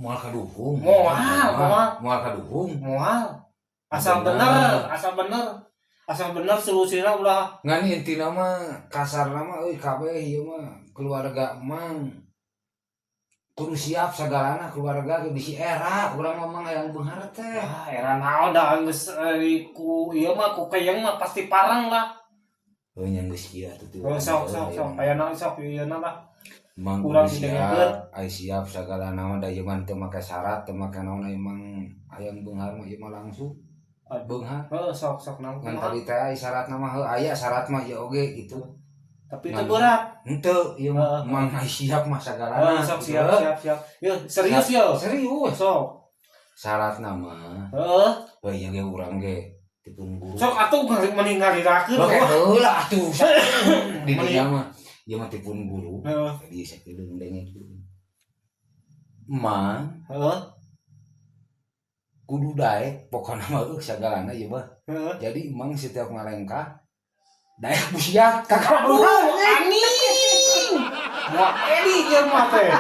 Moal kaduhung. Moal, moal. Moal kaduhung. Moal. Asal bener, asal bener. Asal bener solusina, ulah. Ngan intina mah, kasarna mah euy, kabeh ieu mah keluarga Mang kudu siap sagalana, keluarga ge bisi era urang mah, Mang, hayang beunghar teh. Ah, era naon, da geus ku ieu mah, ku keyeng mah pasti parang lah. Heuh nya, geus kieu atuh teh. Oh, sok sok sok aya naon, sok ieu na lah. Mang Kurang kudu didengarkeun. siap, ai siap sagalana mah, da ieu mah teu make syarat, teu make naon, ai Mang hayang beunghar mah ieu mah langsung beunghar. Heuh, sok sok naon, Ngan kumaha? Tadi teh ai syaratna mah heuh aya syarat mah ieu oge gitu. Tapi itu berat. Henteu ieu mah. Heeh. Mang ai siap mah sagalana. Heuh, sok. Gitu. Siap siap siap. Yeuh, serius yo. Serius. Sok. Syaratna mah heuh ieu ge urang ge dipun guru. Sok atuh mending ngalirakeun. Oke, heula atuh. Di dinya mah ieu mah tipun guru. Jadi sakieu dengekeun. Mang kudu daek pokona mah eueuh sagalana ieu mah. Jadi Mang setiap ngalengkah daek busiat ka Aduh, anjing. Moal edi ieu mah teh.